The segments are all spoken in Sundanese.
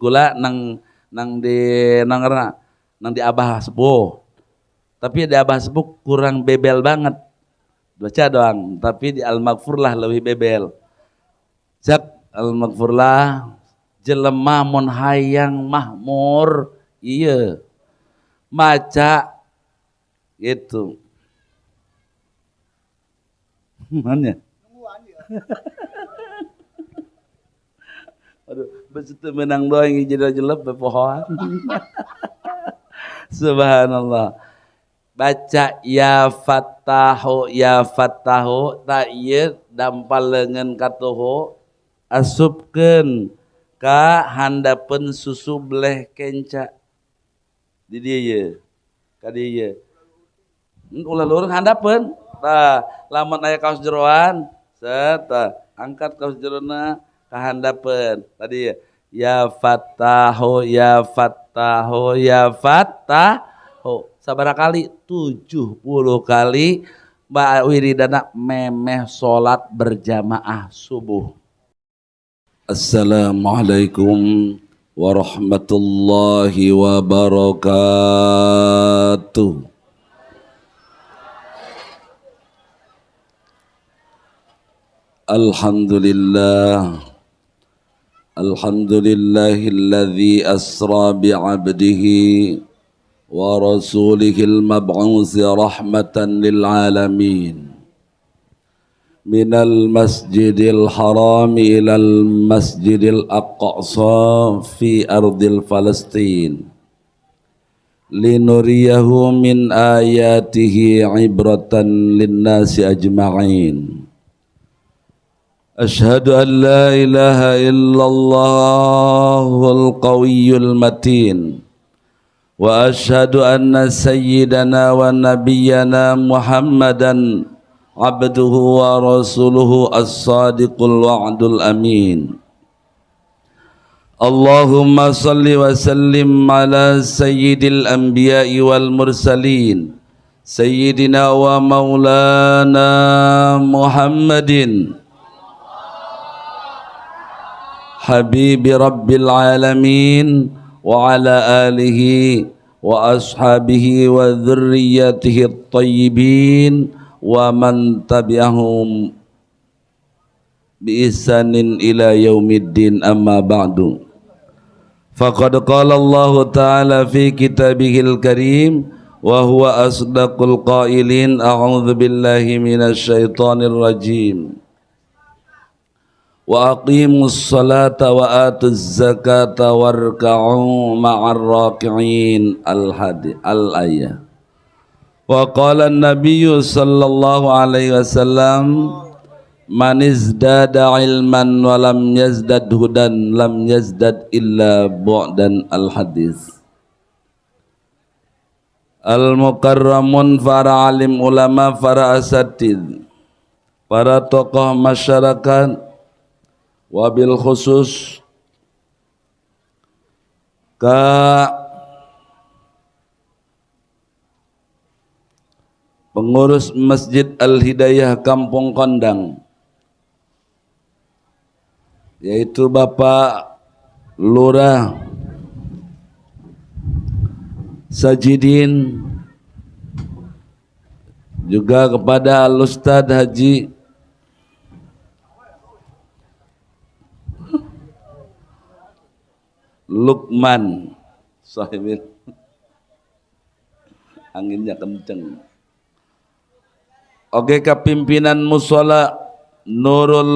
Kula nang nang di nang nang di Abah Sepuh. Tapi di Abah Sepuh kurang bebel banget. Baca doang, tapi di Al-Maghfurlah lebih bebel. Cak Al-Maghfurlah jelema mun hayang mahmur iya maca gitu. Mana? Aduh, besitu menang doang jadi jelek bepohon. Subhanallah. Baca ya fattahu ta ieu dampal leungeun katuhu asupkeun ka handapeun susu bleh kenca. Di dieu ye. Ka dieu ye. Ulah lurung handapeun. Tah, lamun aya kaos jeroan, set tah, angkat kaos jerona ka handapeun. Tadi ya fattahu ya fattahu ya fattahu. Sabaraha kali? 70 kali ba wiridana memeh salat berjamaah subuh. Assalamualaikum warahmatullahi wabarakatuh. Alhamdulillah. Alhamdulillahilladzi asra bi'abdihi wa rasulihil mab'uts rahmatan lil alamin. Minal masjidil haram ilal masjidil aqsa fi ardil Palestin linuriyahu min ayatihi ibratan linnasi ajma'in. Ashhadu an la ilaha illallahul qawiyyul matin wa ashhadu anna sayyidana wa nabiyyana Muhammadan abduhu wa rasuluhu as-sadiqul wa'dul amin. Allahumma salli wa sallim ala sayyidil anbiya'i wal mursalin sayyidina wa maulana Muhammadin habibi rabbil alamin wa ala alihi wa ashabihi wa dzurriyyatihi at-tayyibin wa man tabi'ahum bi ihsanin ila yaumiddin. Amma ba'du. Faqad qala Allah ta'ala fi kitabihil karim wa huwa asdaqul qailin. A'udzu billahi minasy syaithanir rajim. Wa aqimus salata wa atuz zakata warka'u ma'ar raki'in. Al-hadi al-ayah. Wa qala an-nabiyyu sallallahu alaihi wasallam man izdada ilman wa lam yazdad hudan lam yazdad illa bu'dan. Al-hadis. Al-mukarramun, para alim ulama, para asatid, para tokoh masyarakat, wabil khusus ka pengurus Masjid Al-Hidayah Kampung Kondang, yaitu Bapak Lurah Sajidin, juga kepada Al-Ustadz Haji Lukman Sahibin. Anginnya kenceng. Oke, kepimpinan musola Nurul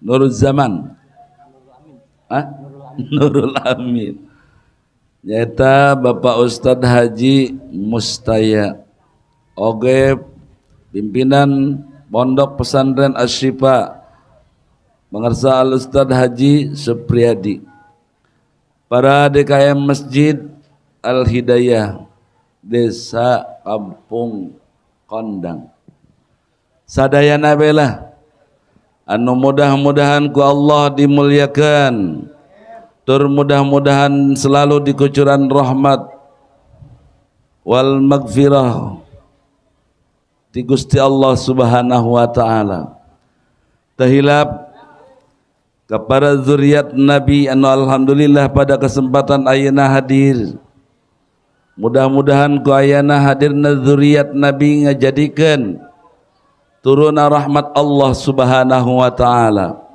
Nurul Zaman, Nurul Amin, nyata Bapak Ustadz Haji Mustaya. Oke, pimpinan Pondok Pesantren Asy-Syifa Pengarsa Al Ustadz Haji Supriyadi, para DKM Masjid Al Hidayah Desa Kampung Kondang, sadayana bela anu mudah-mudahan ku Allah dimuliakan, tur mudah-mudahan selalu dikucuran rahmat wal magfirah di Gusti Allah Subhanahu wa taala. Tahilap Kepada zuriat Nabi anu alhamdulillah pada kesempatan ayeuna hadir. Mudah-mudahan ku ayana hadirna zuriat Nabi ngajadikeun turuna rahmat Allah Subhanahu wa taala.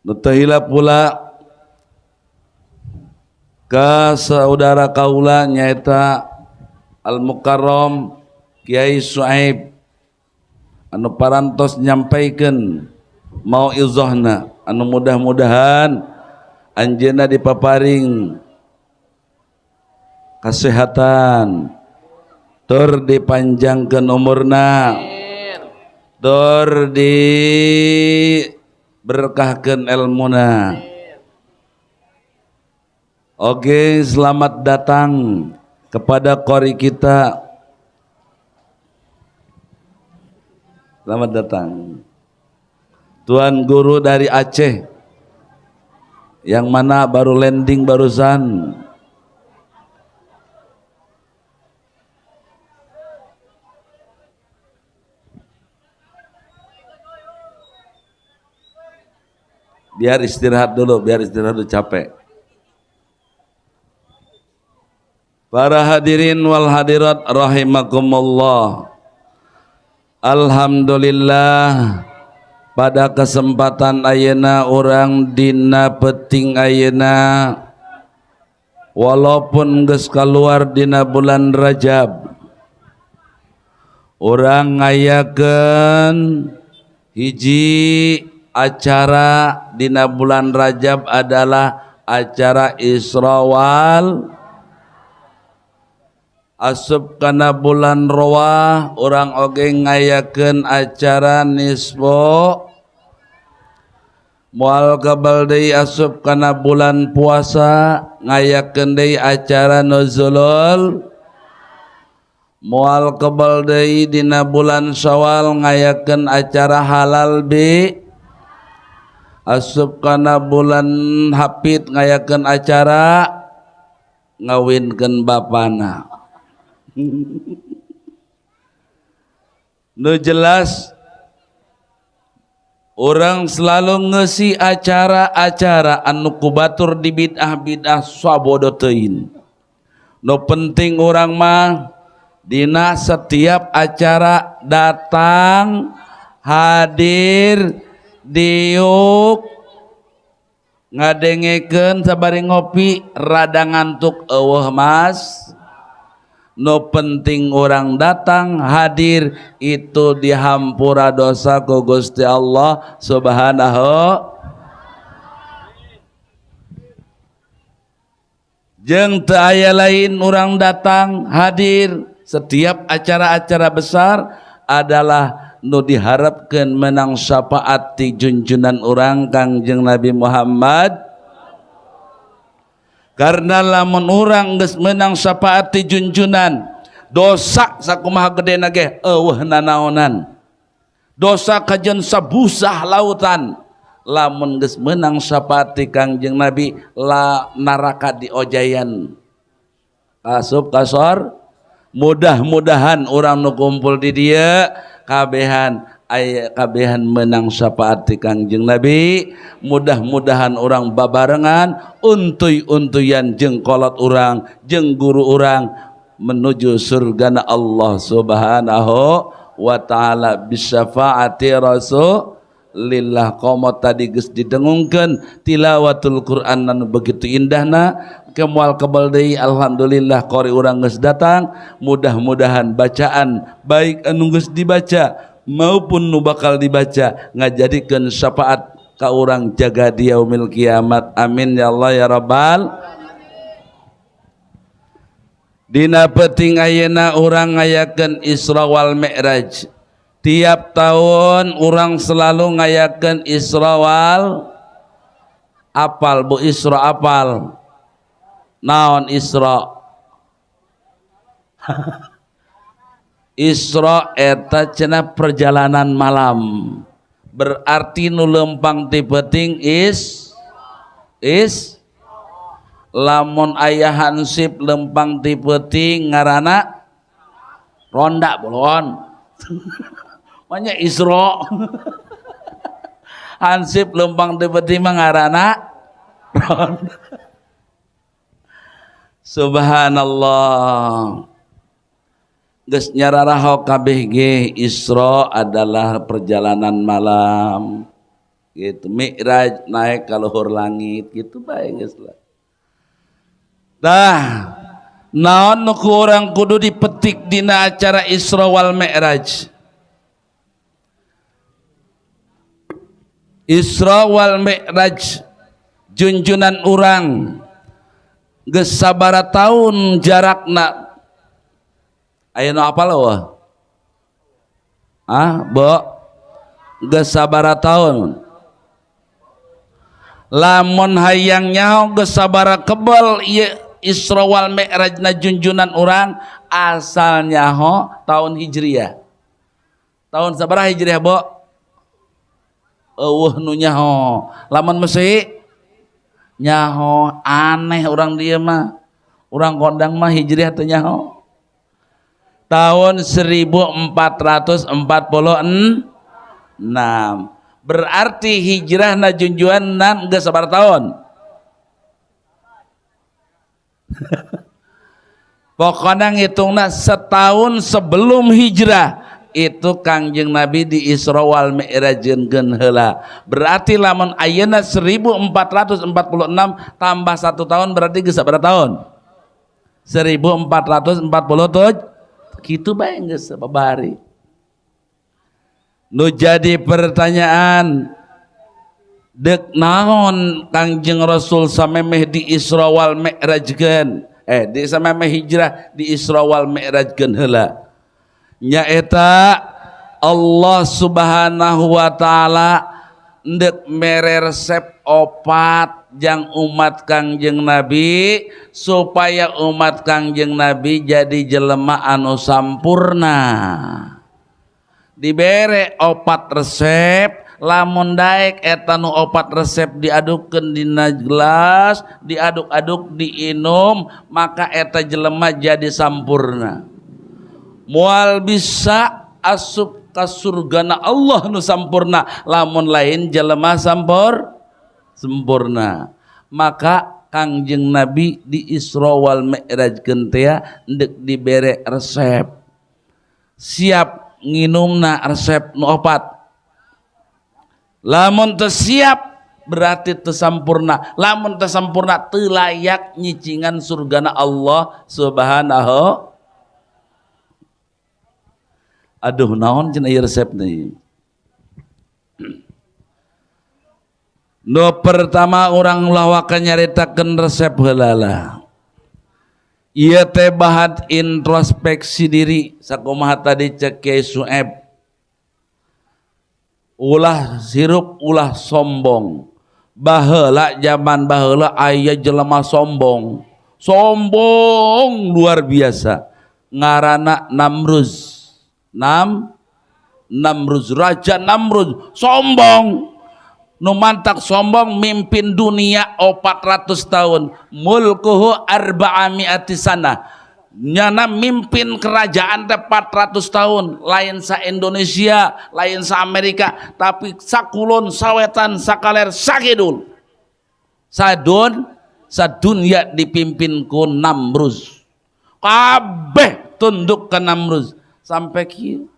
Nu teu hilap pula ka saudara kaula nyaeta Al Mukarram Kiai Suaib anu parantos nyampaikeun mauizahna anu mudah-mudahan anjeunna dipaparing kesehatan, tur dipanjangkeun umurna, tur diberkahkeun ilmuna. Oke, selamat datang kepada qori kita. Selamat datang Tuan Guru dari Aceh, yang mana baru landing barusan. Biar istirahat dulu, biar istirahat dulu, capek. Para hadirin wal hadirat rahimakumullah. Alhamdulillah pada kesempatan ayeuna urang dina peting ayeuna, walaupun geus kaluar dina bulan Rajab, urang ngayakeun hiji acara dina bulan Rajab adalah acara Isra wal. Asup kana bulan Roah urang oge ngayakeun acara nisfu. Moal kebal deui asup kana bulan puasa ngayakeun deui acara nuzulul. Moal kebal deui dina bulan Syawal ngayakeun acara halal bi. Asup kana bulan Hafid ngayakeun acara ngawinkeun bapana. Nu jelas orang selalu ngesi acara-acara anu kubatur di bid'ah-bid'ah sabodo teuing. Nu penting orang mah dina setiap acara datang hadir diuk ngadengekeun sabari ngopi rada ngantuk eueuh mas. No penting orang datang hadir itu dihampura dosa ku Gusti Allah Subhanahu. Jeung teu aya lain orang datang hadir setiap acara-acara besar adalah nu diharapkeun menang syafaat ti junjunan urang Kangjeng Nabi Muhammad. Karena lamun urang geus menang syafaat ti junjunan, dosa sakumaha gedena ge eueuh nanaonan. Dosa kajen sabusah lautan, lamun geus menang syafaat ti Kangjeng Nabi la neraka diojayan. Asup kasor, mudah-mudahan urang nu kumpul di dieu kabehan aya kabehan menang syafaat ti Kangjeng Nabi. Mudah-mudahan urang babarengan untuy-untuyan jeung kolot urang jeung guru urang menuju surgana Allah Subhanahu wa taala bisyafaati Rasulillah. Komo tadi geus didengungkeun tilawatul Quran anu begitu indahna, kemual kebal deui alhamdulillah qori urang geus datang. Mudah-mudahan bacaan baik anu geus dibaca maupun nu bakal dibaca ngajadikeun syafaat ka urang jaga di yaumil kiamat. Amin ya Allah ya rabbal. Dina peuting ayeuna urang ngayakeun Isra wal Mi'raj. Tiap tahun urang selalu ngayakeun Isra wal apal bu Isra apal naon Isra. Isra eta cenah perjalanan malam, berarti nu lempang ti peuting is lamun aya hansip lempang ti peuting ngaranna ronda bolon. Manya Isra. Hansip lempang teu peuting mah ngaranna ronda. Subhanallah. Geus nyararaho kabeh ge Isra adalah perjalanan malam. Gitu, Mi'raj naik ka luhur langit gitu bae geus lah. Tah, naon nu ku urang kudu dipetik dina acara Isra wal Mi'raj? Isra wal Mi'raj junjunan urang geus sabaraha taun jarakna. Aya nu apal eueuh? Ah, Bo. Geus sabaraha taun? Lamun hayang nyaho geus sabaraha kebel ieu Isra wal Mi'rajna junjunan urang asal nyaho tahun Hijriah. Tahun sabaraha Hijriah, Bo? Eueuh nu nyaho. Lamun mesti nyaho aneh urang dieu mah. Urang kondang mah Hijriah teu nyaho. Tahun 1446. Berarti hijrahna junjunan geus sabaraha tahun? Pokona ngitungna setahun sebelum hijrah itu Kangjeng Nabi di Isra wal Mi'rajkeun heula. Berarti lamun ayeuna 1446 tambah 1 tahun berarti geus sabaraha tahun? 1447. Kitu bae geus babari. Nu jadi pertanyaan dek naon Kangjeng Rasul samemeh di Isra wal Mi'rajkeun? Di samemeh hijrah di Isra wal Mi'rajkeun heula. Nyaeta Allah Subhanahu wa taala ndek mere resep opat jang umat Kangjeng Nabi supaya umat Kangjeng Nabi jadi jelema anu sampurna. Dibere opat resep, lamun daek eta nu opat resep diadukkeun dina gelas, diaduk-aduk diinum, maka eta jelema jadi sampurna. Moal bisa asup ka surgana Allah nu sampurna lamun lain jelema sempurna. Maka Kangjeng Nabi di Isra wal Mi'rajkeun teh ndek dibere resep. Siap nginumna resep nu opat. Lamun teu siap berarti teu sampurna. Lamun teu sampurna teu layak nyicingan surgana Allah Subhanahu. Aduh naon cenah ieu resepna ieu. Nu pertama urang ulah waka nyaritakeun resep heula lah. Ieu teh bahan introspeksi diri sakumaha tadi cek Kiai Sueb. Ulah sirup ulah sombong. Baheula zaman baheula aya jelema sombong. Sombong luar biasa. Ngaranna Namruz. Namruz, Raja Namruz sombong. Nu mantak sombong mimpin dunia 400 tahun. Mulkuhu arba'ami'ati sana. Nyana mimpin kerajaan teh 400 tahun, lain sa Indonesia, lain sa Amerika, tapi sakulon, sawetan, sakaler, sakidul. Sadun, sadunya dipimpin ku Namruz. Kabeh tunduk ke Namruz sampai kieu.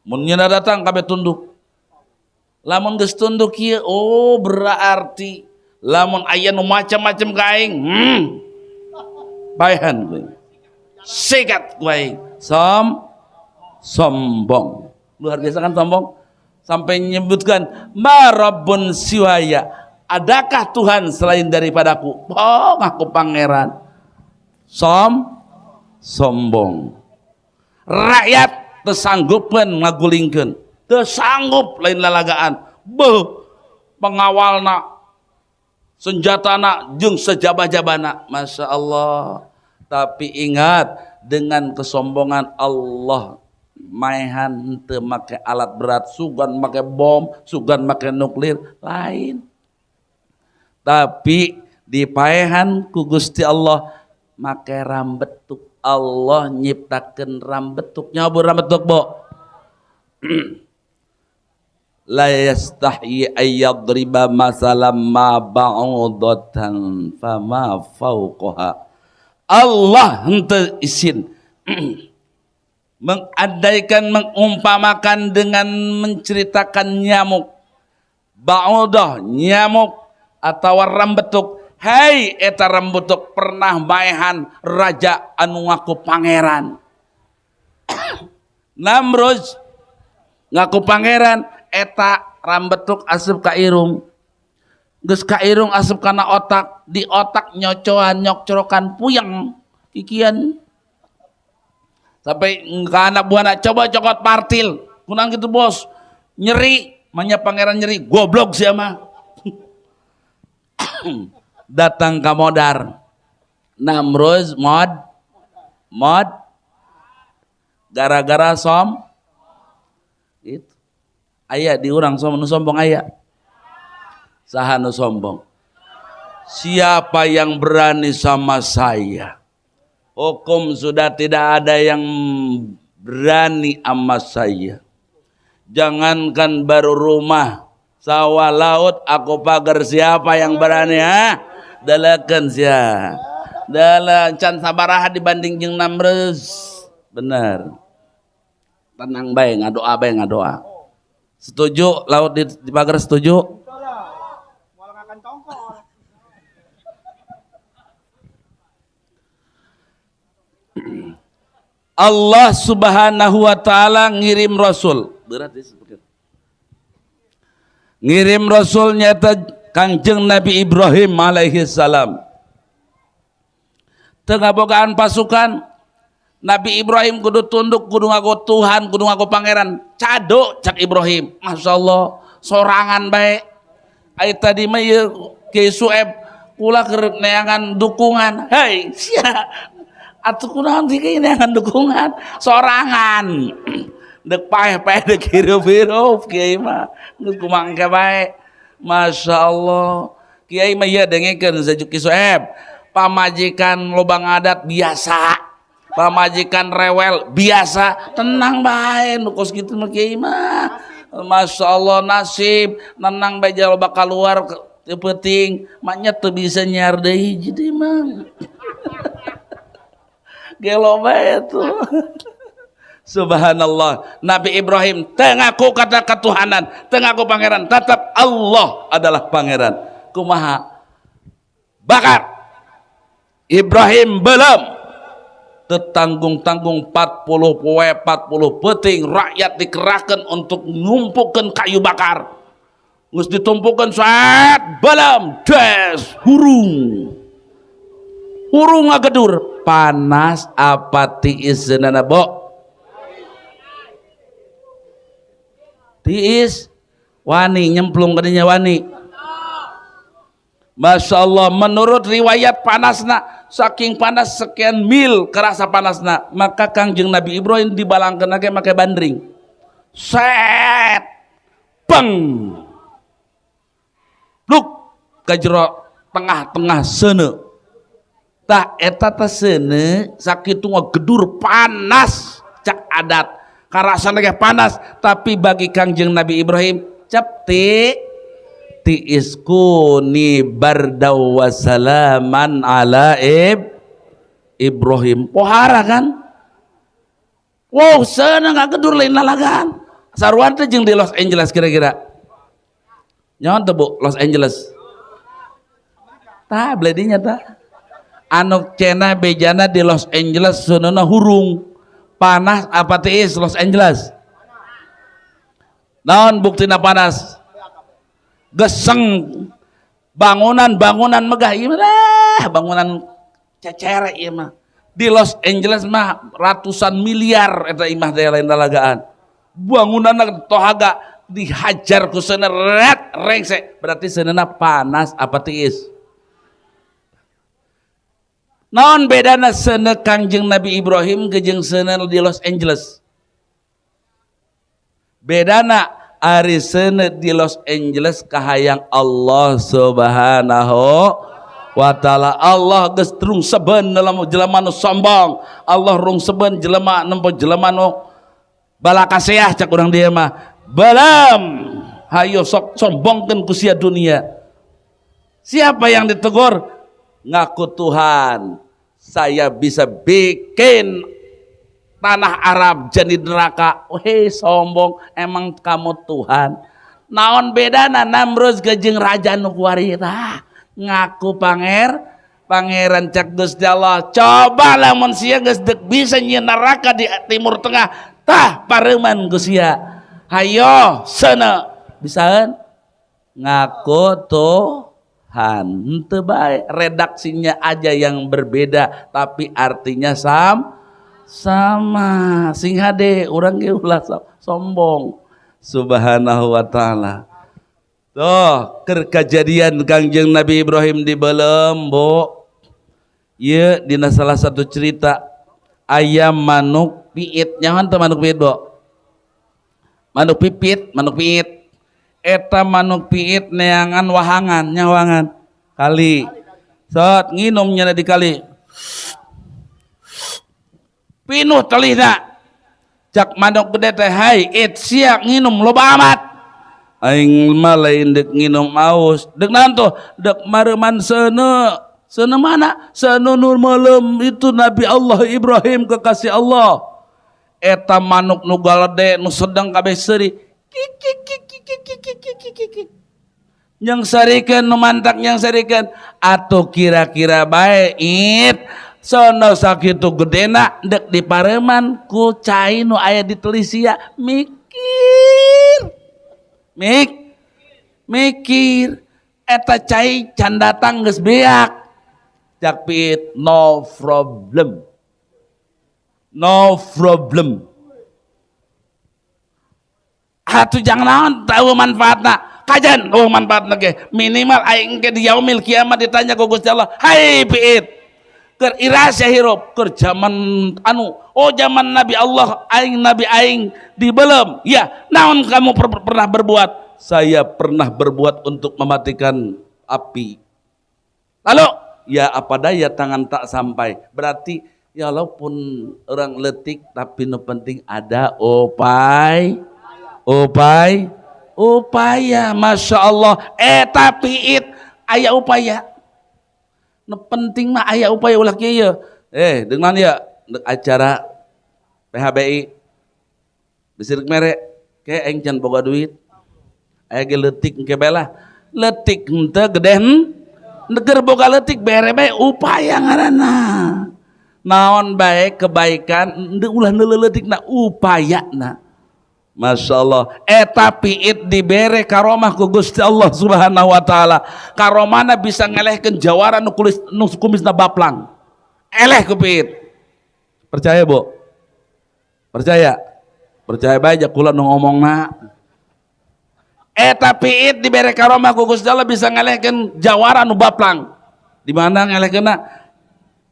Mun nyana datang kabeh tunduk. Lamun geus tunduk kieu, oh berarti lamun aya nu macam-macam ka aing, baehan ku. Sikat ku aing. Sombong. Luar biasa kan sombong? Sampai menyebutkan ma rabbun siwaya. Adakah Tuhan selain daripadaku? Oh, ngaku pangeran. Sombong. Rakyat tersanggupan ngagulingkeun. Tersanggup lain lalagaan. Beuh, pengawalna, senjatana jeung sejaba-jabana. Masya Allah. Tapi ingat, dengan kesombongan Allah maehan teu make alat berat, sugan make bom, sugan make nuklir, lain. Tapi dipaehan ku Gusti Allah make rambetuk. Allah nyiptakeun rambetuk. Nyabu rambetuk, Bo. La yastahyi ay yadriba masalam ma ba'udatan fama fawqaha. Allah henteu isin mengandaikan, mengumpamakan dengan menceritakan nyamuk. Ba'udah nyamuk atau rambetuk. Hei eta rambetuk pernah maehan raja anu ngaku pangeran. Namrud ngaku pangeran, eta rambetuk asup ka irung. Geus ka irung asup kana otak, di otak nyocoan nyokcrokan puyeng kikian. Sampai ke anak buahna coba cokot partil. Kunaon gitu bos? Nyeri, manya pangeran nyeri, goblok sia mah. Datang ka modar. Namrud mod gara-gara som itu. Aya di urang som nu sombong aya. Saha nu sombong? Siapa yang berani sama saya? Hukum sudah tidak ada yang berani sama saya. Jangankan baru rumah, sawah laut aku pagar, siapa yang berani ha? Dalakeun sia. Dalah can sabaraha dibanding jeung Namrud. Bener. Tenang bae ngadoa bae ngadoa. Setuju laut di pagar setuju? Allah Subhanahu wa taala ngirim rasul. Berat ya, ngirim rasul nyata Kangjeng Nabi Ibrahim alaihi salam. Teu ngabogaan pasukan, Nabi Ibrahim kudu tunduk, kudu ngaku Tuhan, kudu ngaku pangeran. Cado cak Ibrahim. Masya Allah, sorangan bae. Ai tadi mah ieu Kiai Sueb kula keur neangan dukungan. Hei, sia. Atuh kunaon sih kieu neangan dukungan sorangan. Dek paeh-paeh dek hirup-hirup kiai mah. Geus kumaha engke bae. Masya Allah. Kiai mah ieu dengekeun sajuk Ki Sueb. Pamajikan lobang adat biasa. Pamajikan rewel biasa, tenang bae nu kos kitu mah kiai mah. Masya Allah nasib, nenang bae jauh bakal keluar teu peuting, maknya teu bisa nyiar deui jadi mah. Gelo bae tuh. Subhanallah, Nabi Ibrahim teu ngaku kata ketuhanan, teu ngaku pangeran, tetap Allah adalah pangeran. Kumaha? Bakar. Ibrahim belum tetanggung-tanggung 40 poe 40 peuting rakyat dikerahkan untuk numpukeun kayu bakar. Geus ditumpukeun set belum des hurung. Hurung ngagedur panas apa tiis zeunana bo? Tiis wani nyemplung kadinya wani. Masya Allah, menurut riwayat panasna, saking panas sekian mil kerasa panasna, maka Kangjeng Nabi Ibrahim dibalangkeun ge make bandring. Set peng. Luk ka jero tengah-tengah seuneu. Tah eta teh seuneu sakitu ngagedur panas cak adat. Karasana ge panas, tapi bagi Kangjeng Nabi Ibrahim cep ti tiiskuni bardaw wasalaman ala Ibrahim. Pohara kan? Wow, seneng ngagedur lain lalagan. Sarua teh jeung di Los Angeles kira-kira. Nyaon teh Bu Los Angeles? Tah bledinya tah. Anu cenah bejana di Los Angeles seuneuhna hurung. Panas apa tiis Los Angeles? Naon buktina panas? Geseng bangunan-bangunan megah ieu mah bangunan cecere ieu mah. Di Los Angeles mah ratusan miliar eta imah teh lain lalagaan. Bangunanna tohaga dihajar ku seuneu ret rengse, berarti seuneuhna panas apa tiis? Naon bedana seuneu Kangjeng Nabi Ibrahim jeung seuneu di Los Angeles? Bedana ari seuneu di Los Angeles kahayang Allah Subhanahu wa taala. Allah geus rung seben dalam jelema nu sombong. Allah rung seben jelema nempo jelema nu Balakaseah cak urang dia mah. Balam hayo sok sombongkeun ku sia dunia. Siapa yang ditegur? Ngaku Tuhan. Saya bisa bikin tanah Arab jadi neraka. Weh sombong, emang kamu Tuhan. Naon bedana Namrud jeung raja nu kuari tah? Ngaku pangeran cak Gusti Allah. Coba lamun sia geus deuk bisa nyieun neraka di Timur Tengah, tah pareuman ku sia. Hayo seuneu bisaeun ngaku Tuhan. Henteu bae, redaksinya aja yang berbeda tapi artinya sama. Sing hade urang ge ulah sombong. Subhanahu wa ta'ala. Tuh, keur kajadian Kangjeng Nabi Ibrahim di belem, Bu. Ieu dina salah satu cerita ayam manuk piit. Nyaman teu manuk piit, Bu? Manuk pipit, manuk piit. Eta manuk piit neangan wahangan, nyawangan. Kali. Sot nginum nya di kali. Pinuh telihna. Cak manuk gede teh, hai it sia nginum loba amat. Aing mah lain deuk nginum aus. Deuk naon tuh? Deuk mareuman seuneu. Seuneu mana? Seuneu nu meuleum itu Nabi Allah Ibrahim kekasih Allah. Eta manuk nu galede nu sedang kabeh seuri. Kik kik kik kik kik kik kik kik kik kik. Yang sarikeun nu mantak yang sarikeun atuh kira-kira bae it sono sakitu gedena dek dipareman ku cai nu aya di telisia mikir mikir eta cai can datang geus beak. Cak piit no problem, no problem. Atuh jangan naon tahu manfaatna kajan oh manfaatna ge minimal aing ge di yaumil kiamat ditanya ku Gusti Allah, hai piit keur irasia hirup keur zaman anu oh zaman Nabi Allah aing Nabi aing dibelem ya naon kamu pernah berbuat? Saya pernah berbuat untuk mematikan api. Lalu ya apa daya tangan tak sampai. Berarti ya walaupun orang letik tapi nu penting ada upaya. Masya Allah. Tapi it aya upaya. Nu penting mah aya upaya ulah kieu. Dengan ya acara PHBI bisirik mere ke aing can boga duit. Aya ge leutik engke bae lah. Leutik henteu gede neger boga leutik bere bae upaya ngaranna. Naon bae kebaikan henteu ulah neuleutikna upayana. Masya Allah. Tapi it dibere karomah ku Gusti Allah Subhanahu wa taala. Karomana bisa ngelehkeun jawara nu kulis nu kumisna baplang. Eleh ku piit. Percaya, Bu? Percaya? Percaya bae ja kula nu ngomongna. Tapi it dibere karomah ku Gusti Allah bisa ngelehkeun jawara nu baplang. Di mana ngelehkeunna?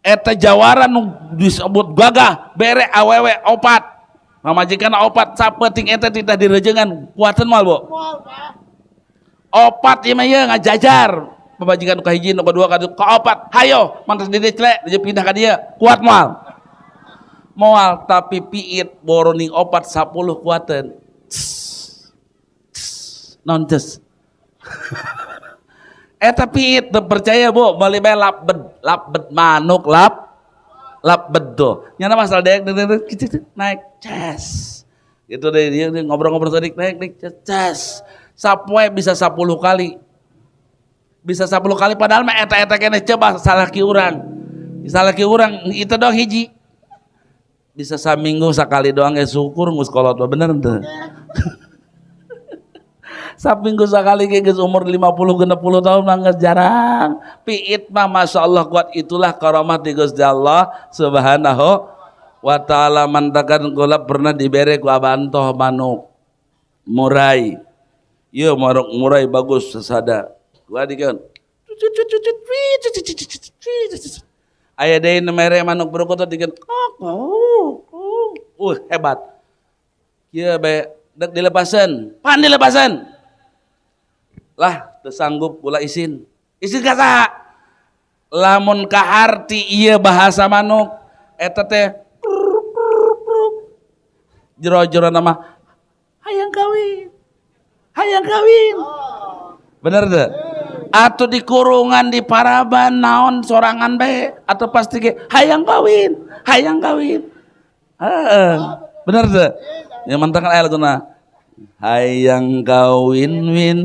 Eta jawara nu disebut gagah bere awewe opat. Pamajikan opat sapeting eta tidak direjengan kuateun moal, Bu? Opat ieu mah ieu ngajajar. Pamajikan nu kahiji nu kadua ka kaopat. Hayo mantas di celek dia pindah ka dieu. Kuat moal? Moal tapi piit boroning opat 10 kuateun. Non ces. Eta piit teu percaya, Bu, bali bae labed manuk lap bedo. Nyana masalah dek naik ces. Gitu deh dia ngobrol-ngobrol tadi naik naik ces. Sapoe bisa 10 kali. Bisa 10 kali padahal mah eta-eta keneh coba salah ki urang. Salah ki urang itu doang hiji. Bisa saminggu sakali doang ya syukur geus kolot bener teu. Saminggu sakali ge geus umur 50 60 tahun mah geus jarang. Piit mah Masya Allah kuat itulah karomah ti Gusti Allah Subhanahu wa taala. Mantakan kula pernah dibere ku abantoh manuk murai. Ieu manuk murai bagus sesada. Gua dikeun. Aya deui nu mere manuk perkutut dikeun. Hebat. Kieu bae dek dilepaseun. Pan dilepaseun. Lah teu sanggup kula isin. Isin ka saha? Lamun kaharti ieu bahasa manuk eta teh Jero-jero nama hayang kawin. Hayang kawin. Bener teu? Atau di kurungan di paraban naon sorangan bae atau pasti ge hayang kawin, hayang kawin. Heeh. Bener teu? Yang mantakan aya laguna hayang kawin win.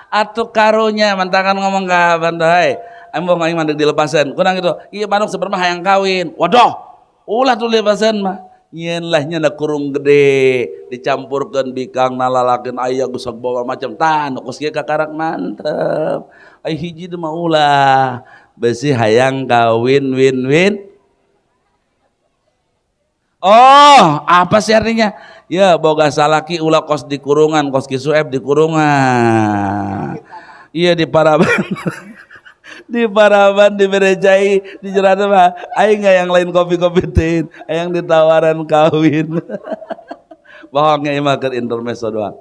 Atau karunya mantakan ngomong ka bantai. Embong aing mah dilepasan. Kurang gitu. Iya manuk sebenarnya hayang kawin. Waduh, ulah tuh dilepasan mah. Nyeun lah nya kurung gede dicampurkeun bikang nalalakeun aya geus bawa macam tah nu kos kieu kakarak mantep. Ai hiji teh mah ulah. Besi hayang kawin win win. Oh, apa sih artinya? Ya boga salaki ulah kos di kurungan, kos ki Sueb di kurungan. Iya di paraban. Di paraban dibere cai di jerana mah aing nggak yang lain kopi-kopi tin, aing ditawaran kawin. Bohongnya imah keur intermezzo doang.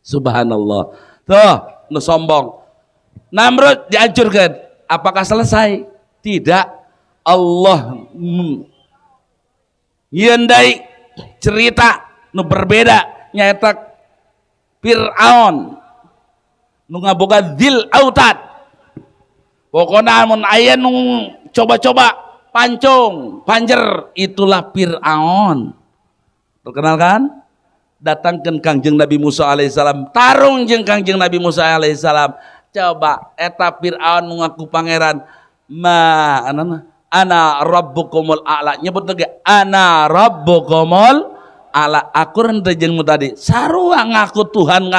Subhanallah. Tuh, nu sombong. Namrud dihancurkan. Apakah selesai? Tidak. Allah nyieun cerita nu berbeda nyaeta Fir'aun nu ngaboga Dzil Autad. Pokoknya mun aya nu coba-coba pancung, panjer, itulah Fir'aun. Terkenal kan? Datangkan Kangjeng Nabi Musa alaihissalam, tarung jeung Kangjeng Nabi Musa alaihissalam. Coba eta Fir'aun ngaku pangeran, ma ana ana rabbukumul a'la, nyebut lagi ana rabbukumul a'la. Aku henteu jeung nu tadi. Sarua ngaku Tuhan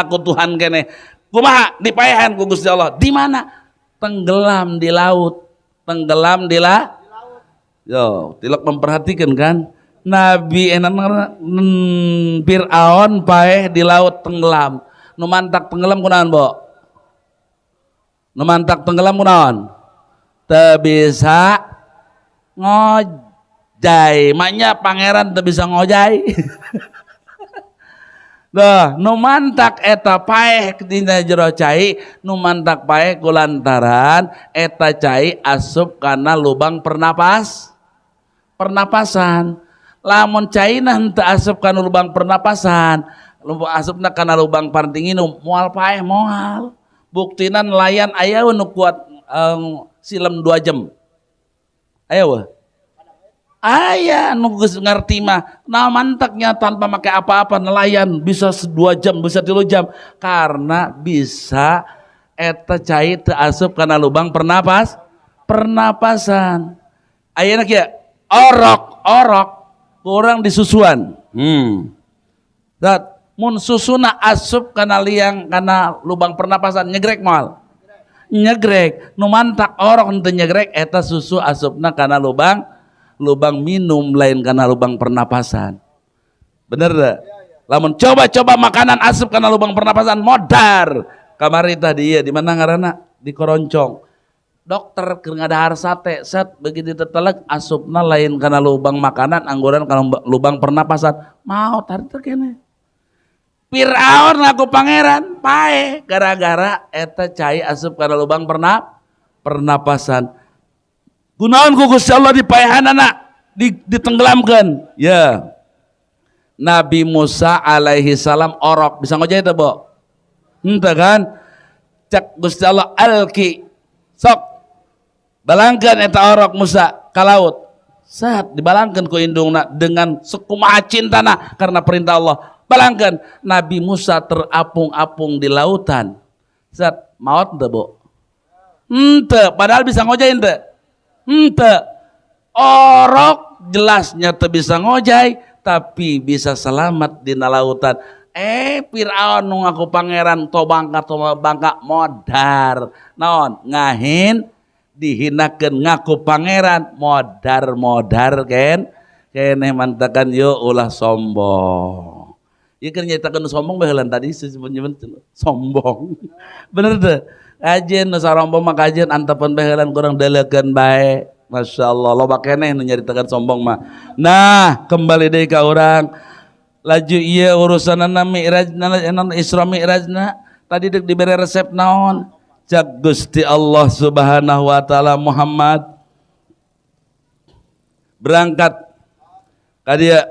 keneh. Kumaha dipaehan ku Gusti Allah? Di mana? Tenggelam di laut. Tenggelam di la. Yo, tilok memperhatikan kan? Nabi enak Fir'aun paeh di laut tenggelam. Nu mantak tenggelam kunaon, Bo? Nu mantak tenggelam kunaon? Teu bisa ngojay. Maknya pangeran teu bisa ngojay. Dah, nu mantak eta paeh dina jero cai, nu mantak paeh kulantaran eta cai asup kana lubang pernapasan. Lamun caina henteu asup kana lubang pernapasan, lubang asupna kana lubang pantinginum, moal paeh moal. Buktina nelayan aya we nu kuat silem 2 jam. Aya we. Aya nu geus ngarti mah, nah mantaknya tanpa make apa-apa nelayan bisa 2 jam, bisa 3 jam karena bisa eta cai teu asup kana lubang pernapasan. Ayeuna kieu orok-orok kurang disusuan. Dat mun susuna asup kana liang kana lubang pernapasan nyegrek moal. Nyegrek, nu mantak orok henteu nyegrek eta susu asupna kana lubang minum lain kana lubang pernapasan. Bener teu? Lamun coba-coba makanan asup kana lubang pernapasan modar. Kamari tadi ieu di mana ngaranna? Di Koroncong. Dokter keur ngadahar sate, set begitu teteleg asupna lain kana lubang makanan, angguran kana lubang pernapasan. Maot hari teh kene. Fir'aun ngaku pangeran, paeh gara-gara eta cai asup kana lubang pernapasan. Kunaon ku Gusti Allah dipaehanana, ditenggelamkeun. Ya. Nabi Musa alaihi salam orok, bisa ngojay teu, Bo? Henteu kan? Cek Gusti Allah alki. Sok balangkeun eta orok Musa ka laut. Saat dibalangkeun ku indungna dengan sekumaha cintana karena perintah Allah. Balangkeun Nabi Musa terapung-apung di lautan. Saat maot teu, Bo? Henteu, padahal bisa ngojay henteu? Henteu. Orok jelasnya teu bisa ngojay tapi bisa selamat di lautan. Fir'aun nu ngaku pangeran to bangka to bangka modar. Naon? Ngahin dihinakeun ngaku pangeran modar-modar ken. Keneh mantakan yo ulah sombong. Ieu keur nyaritakeun sombong baheula tadi disebut-nyebut sombong. Bener teu? Kajeun nu sarombong mah kajeun antepeun baheula kurang deuleukeun bae. Masya Allah, loba keneh nu nyaritakeun sombong mah. Nah, kembali deui ka urang. Laju ieu urusanana mi'rajna, Isra Mi'rajna. Tadi deuk dibere resep naon? Cak Gusti Allah Subhanahu wa taala Muhammad berangkat Ka dieu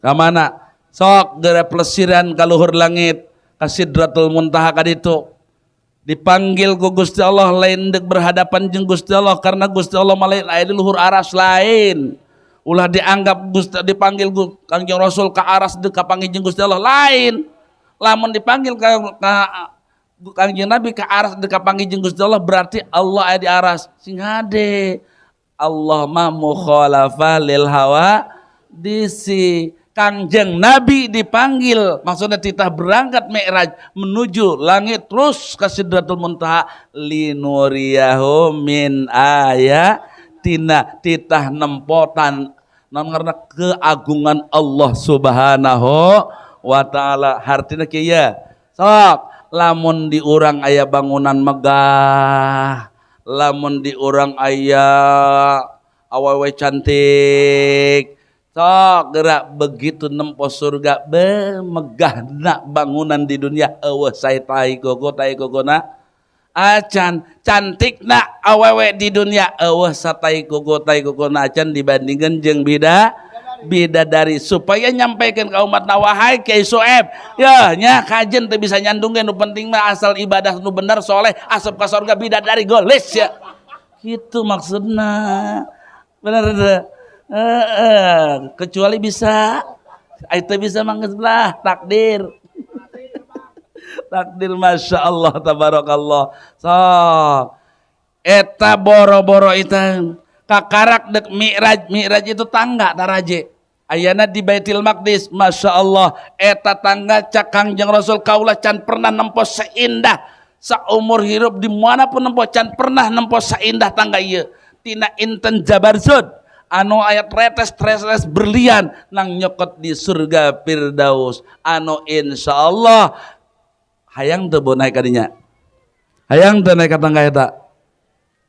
ka mana? Sok geura plesiran ka luhur langit ka Sidratul Muntaha ka ditu. Dipanggil ku Gusti Allah lain deuk berhadapan jeung Gusti Allah karena Gusti Allah mah lain aya di luhur aras lain. Ulah dianggap Gusti dipanggil Kangjeng Rasul ka aras deuk kapanggih jeung Gusti Allah lain. Lamun dipanggil ka Kangjeng Nabi ka aras deuk kapanggih jeung Gusti Allah berarti Allah aya di aras. Sing hade. Allah mah mukhalafah lil hawa disi. Kangjeng Nabi dipanggil, maksudnya titah berangkat Mi'raj menuju langit terus ke Sidratul Muntaha linuriyahu min ayatina, titah nempotan naon ngaranna keagungan Allah Subhanahu wa taala. Hartina kieu sok lamun di urang aya bangunan megah, lamun di urang aya awewe cantik, sok gerak begitu nempo surga megahna bangunan di dunia eueuh sae tai gogo tai gogona acan, cantikna awewe di dunia eueuh satai gogo tai gogona acan dibandingkan jeung bidadari. Supaya nyampaikan ka umatna wahai Kiai Soeb ya nya kajen teu bisa nyandungkeun nu penting mah asal ibadah nu bener soleh asup ka surga bidadari goles ya kitu maksudna. Bener teu? Kecuali bisa, itu bisa mangges belah takdir. Takdir masya Allah tabarakallah. So eta boro-boro itu kakarak dek mi'raj, mi'raj itu tangga taraje. Ayana di Baitul Maqdis, masya Allah eta tangga cak Kangjeng Rasul kaulah can pernah nempo seindah saumur hirup dimanapun nempo can pernah nempo seindah tangga ieu. Tina inten Jabarzud anu ayat retes-retes berlian nang nyokot di surga Firdaus anu insyaallah hayang teu naik kadinya, hayang teu naik ka tangga eta,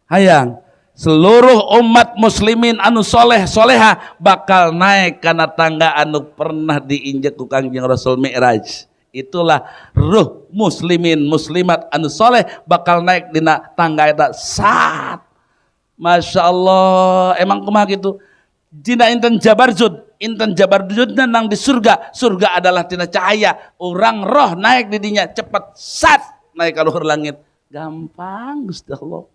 hayang seluruh umat muslimin anu soleh soleha bakal naik kana tangga anu pernah diinjek ku Kangjeng Rasul Mi'raj. Itulah ruh muslimin muslimat anu soleh bakal naik dina tangga eta saat. Masya Allah, emang kumaha gitu? Dina inten Jabarzud, inten Jabarzud nang di surga. Surga adalah tina cahaya. Orang roh naik di dinya cepat sat naik ke luhur langit. Gampang Gusti Allah.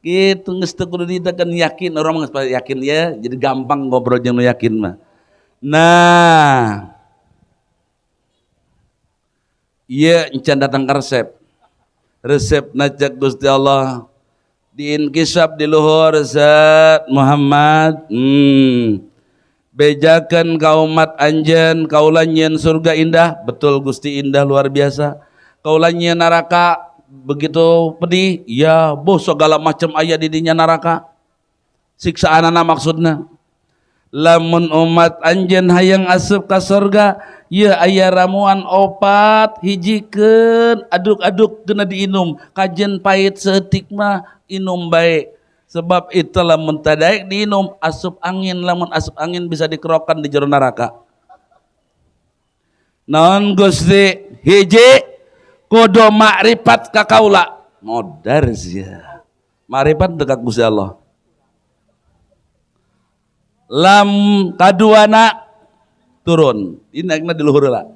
Gitu geus teu kudu ditekan yakin, orang mah geus yakin ya, jadi gampang ngobrol jeung nu yakin mah. Nah, ieu encan datang ke resep. Resep najak Gusti Allah diinkisab di luhur Zat Muhammad. Bejakan ka umat anjeun kaula nyieun surga indah, betul Gusti indah luar biasa. Kaula nyieun neraka begitu pedih, ya boh segala macam aya di dinya neraka. Siksaanana maksudna. Lamun umat anjeun hayang asup ka surga, ieu aya ramuan opat hijikeun aduk-aduk kena diinum, kajen pahit seeutik mah inum bae. Sebab itu lamun tadaek diinum asup angin, lamun asup angin bisa dikerokan di jero neraka. Naon Gusti? Hiji kudu makrifat ka kaula. Modar sia. Makrifat dekat Gusti Allah. Lam kaduana turun. Ini naikna di luhur lah.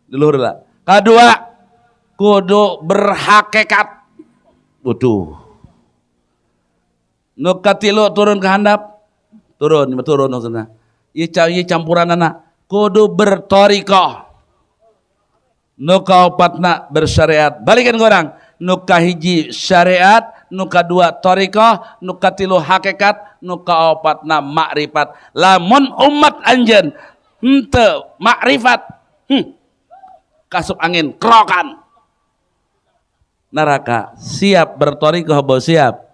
Di luhur lah. Kadua kudu berhakikat. Waduh. Nu katilu turun ke handap. Turun, turun maksudna. Ieu ieu campuranana kudu bertorikoh. Nu kaopatna bersyariat. Balikan ke orang. Nu kahiji syariat, nu kadua torikoh, nu katilu hakikat, nu kaopatna makrifat. Lamun umat anjeun henteu makrifat, kasup angin kerokan neraka. Siap bertorikoh bos siap.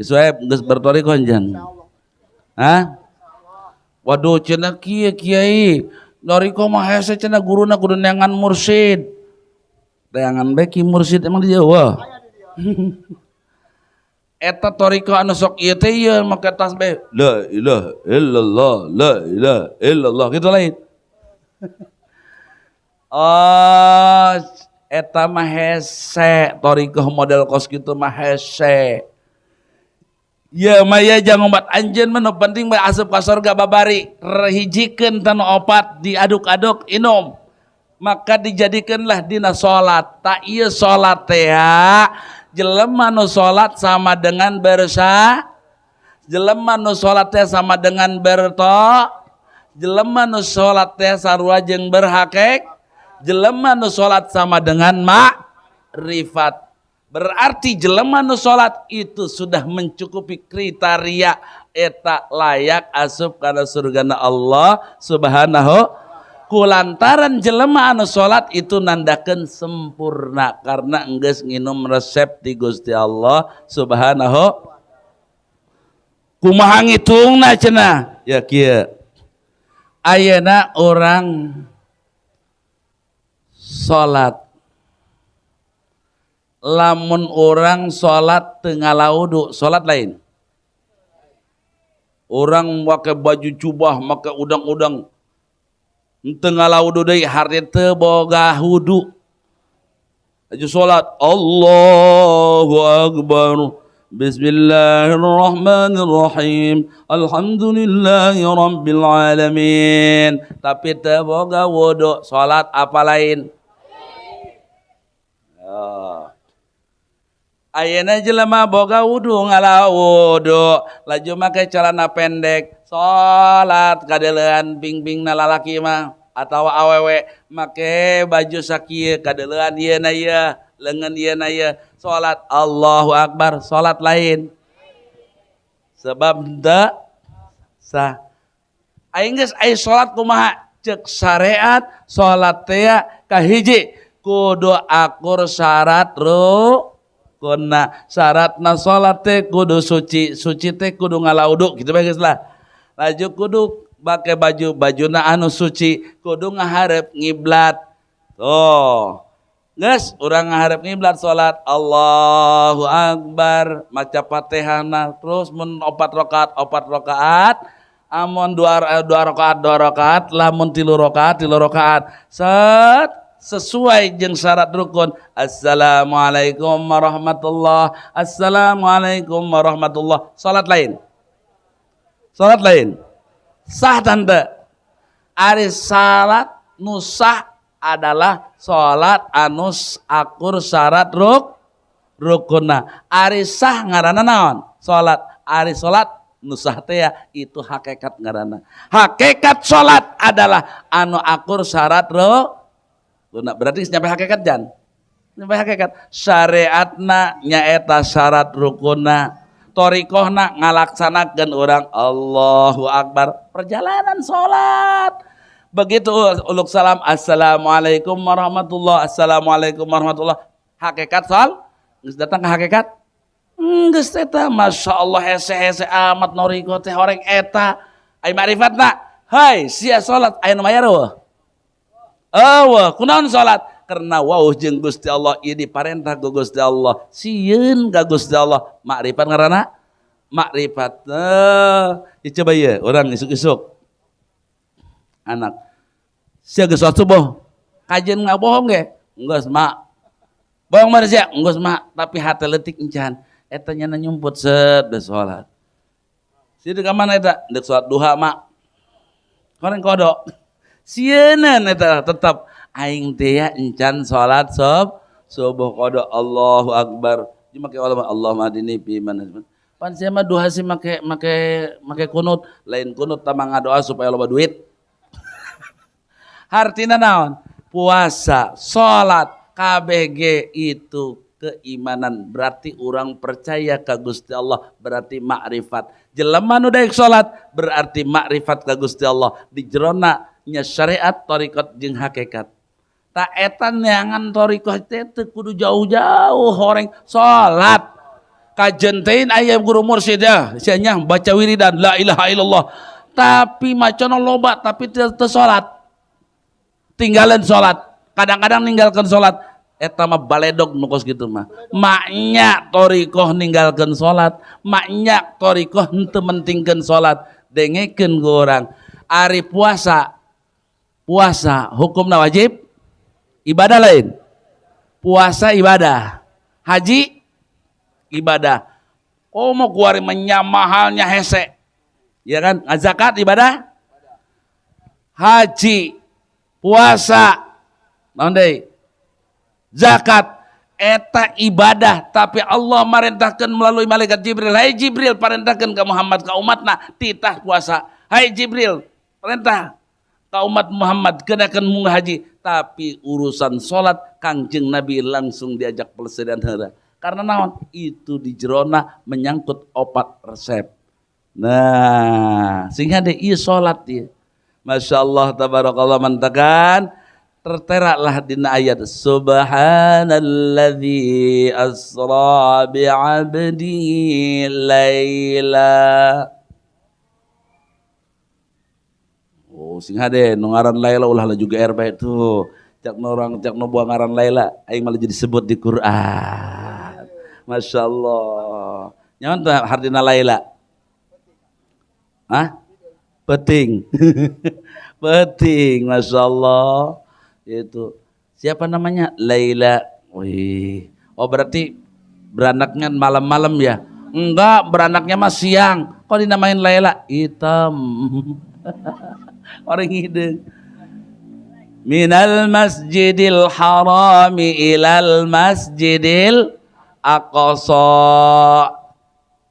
Sesuai geus bertorikoh anjeun. Hah? Waduh cenah kieu kiai. Noriko mah hese cenah guruna kudu neangan mursid. Neangan bae ki mursid emang di Jawa. Eta toriko anu sok ieu teh ieu make tas bae. La ilaha illallah, la ilaha illallah gitu lain. Oh, eta mah hese, toriko model kos kitu mah hese. Ya maya jangan ngobat anjeun mah nu penting mah asup ka surga babari hijikeun tanu opat diaduk-aduk inum. Maka dijadikanlah dina salat. Tak ieu salat teh jelema nu salat sama dengan bersa, jelema nu salat teh sama dengan berto, jelema nu salat teh sarua jeung berhakek, jelema nu salat sama dengan makrifat. Berarti jelema nu salat itu sudah mencukupi kriteria eta layak asup kana surgana Allah Subhanahu. Kulantaran jelema anu salat itu nandakeun sempurna karena enggeus nginum resep di Gusti Allah Subhanahu. Kumaha ngitungna cenah? Ya kieu. Ayeuna urang salat, lamun orang salat teu ngala wudu, salat lain? Orang make baju jubah, make udang-udang, teu ngala wudu deui, hartina teu boga wudu aju salat. Allahu akbar, Bismillahirrahmanirrahim, Alhamdulillahi rabbil alamin, tapi teu boga wudu, salat apa lain? Oh. Ayeuna jelema boga wudu, ngala wudu, laju make celana pendek, salat kadeleuan pingpingna lalaki mah atawa awewe make baju sakieu kadeleuan ieu na ieu leungeun ieu na ieu, salat Allahu akbar, salat lain? Sebab henteu sah. Aing geus aya salat kumaha cek syariat? Salat teh kahiji kudu akur syarat rukunna. Syaratna salat teh kudu suci, suci teh kudu ngala wudu gitu bae geus lah. Laju kudu make baju, bajuna anu suci, kudu ngaharep ngiblat. Tuh geus urang ngaharep ngiblat, salat Allahu akbar, maca Fatihahna terus mun opat rakaat opat rakaat, amun dua dua rakaat dua rakaat, lamun tilu rakaat tilu rakaat, set sesuai jeung syarat rukun. Assalamualaikum warahmatullah, assalamualaikum warahmatullah, salat lain? Salat lain? Sah tante? Ari salat nu sah adalah salat anu akur syarat rukunna. Ari sah ngaranna naon? Salat. Ari salat nu sah teh itu hakikat ngaranna. Hakikat salat adalah anu akur syarat rukuna. Berarti nyampe hakikat jan? Nyampe hakikat. Syariatna nyaeta syarat rukunna. Thoriqohna ngalaksanakeun urang Allahu akbar perjalanan salat. Begitu uluk salam, assalamualaikum warahmatullah, assalamualaikum warahmatullah. Hakikat sal geus datang ke hakikat. Geus eta masya Allah hese-hese amat noriko teh horeng eta. Ai makrifatna, hai sia salat aya nu mayar eueuh? Eueuh, kunaon salat? Karena wauh jeung Gusti Allah, ieu diparentah ku Gusti Allah. Sieun ka Gusti Allah. Makrifat ngaranna? Makrifat. Eh, coba ieu urang isuk-isuk. Anak. Sia geus salat subuh. Kajeun ngabohong ge? Geus, Mak. Bohong mana sia? Geus, Mak, tapi hate leutik encan. Eta nyana nyumput set geus salat. Sia ka mana eta? Deuk salat duha, Mak. Koreng kodok. Sieun eta tetap aing teh ya encan salat subuh kodok. Allahu akbar. Di make Allah Allah madini fi man. Pan sia mah duha sih make make make kunut, lain kunut tamang ngadoa supaya loba duit. Hartina naon? Puasa, salat, KBG itu keimanan, berarti orang percaya ke Gusti Allah, berarti makrifat. Jelema nu daek salat berarti makrifat ka Gusti Allah di jerona nya syariat, thoriqot jeung hakikat. Tak eta neangan thoriqoh teh teu kudu jauh-jauh horeng salat. Kajentein aya guru mursyid ya, sia baca wiridan la ilaha illallah. Tapi macana loba tapi teu salat. Tinggalan salat. Kadang-kadang ninggalkan salat. Eta mah baledog nu kos kitu mah. Maknya thoriqoh ninggalkeun salat, maknya thoriqoh henteu mentingkeun salat. Dengekeun ku urang. Ari puasa, puasa hukumna wajib, ibadah lain? Puasa ibadah, haji ibadah. Komo kuari menyamahalnya hese. Ya kan? Zakat ibadah, haji, puasa, naon deui? Zakat eta ibadah, tapi Allah marintahkan melalui malaikat Jibril, "Hai Jibril, perintahkan ke Muhammad, ke umatna titah puasa. Hai Jibril, perintah ke umat Muhammad kenakan munggah haji." Tapi urusan salat Kangjeng Nabi langsung diajak pelesirian heula. Karena naon? Itu di jerona menyangkut opat resep. Nah, sehingga deh iya salat ieu. Masya Allah, tabarakallah, mantakan terteralah dina ayat subhanalladzi asra bi'abdihi laila. Oh, sing hade nu ngaran Laila ulah laju GR bae tuh. Cak nu orang cak nu buang ngaran Laila aing malah jadi sebut di Quran. Masya Allah. Nyaman tuh hardina Laila. Hah? Peting. Peting, Masya Allah. Itu. Siapa namanya? Laila. Wih. Oh, berarti beranaknya malam-malam ya? Enggak, beranaknya mah siang. Kok dinamain Laila? Hitam. Orang hidung. Minal masjidil harami ilal masjidil aqsa.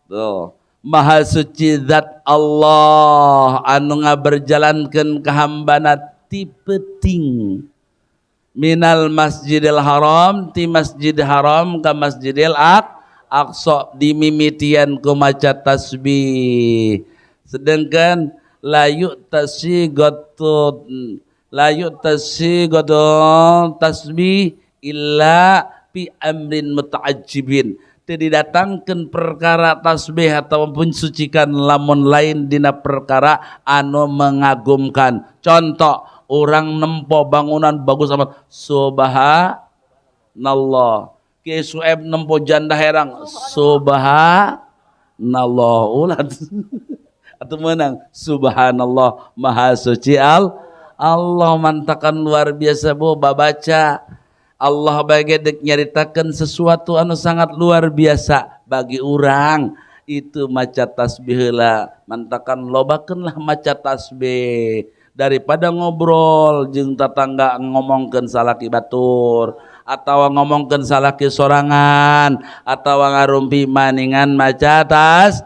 Tuh. Maha suci zat Allah anu ngaberjalankeun ka hambana ti peuting. Minal masjidil haram, ti masjid haram ka masjidil aqsa dimimitian ku maca tasbih. Sedangkan la yu'tasigatun tasbih illa fi amrin muta'ajjibin. Teu didatangkeun perkara tasbih atau mensucikan lamun lain dina perkara anu mengagumkan. Contoh, orang nempo bangunan bagus amat, subhanallah. Ki Sueb nempo janda herang, subhanallah. Ulah atau menang subhanallah, maha suci Allah, mantakan luar biasa bu babaca. Allah bagai dek nyaritakan sesuatu anu sangat luar biasa bagi orang itu maca tasbih heula. Mantakan lobakeunlah maca tasbih daripada ngobrol jeung tetangga ngomongkeun salaki batur atau ngomongkeun salaki sorangan atau ngarumpi, maningan maca tas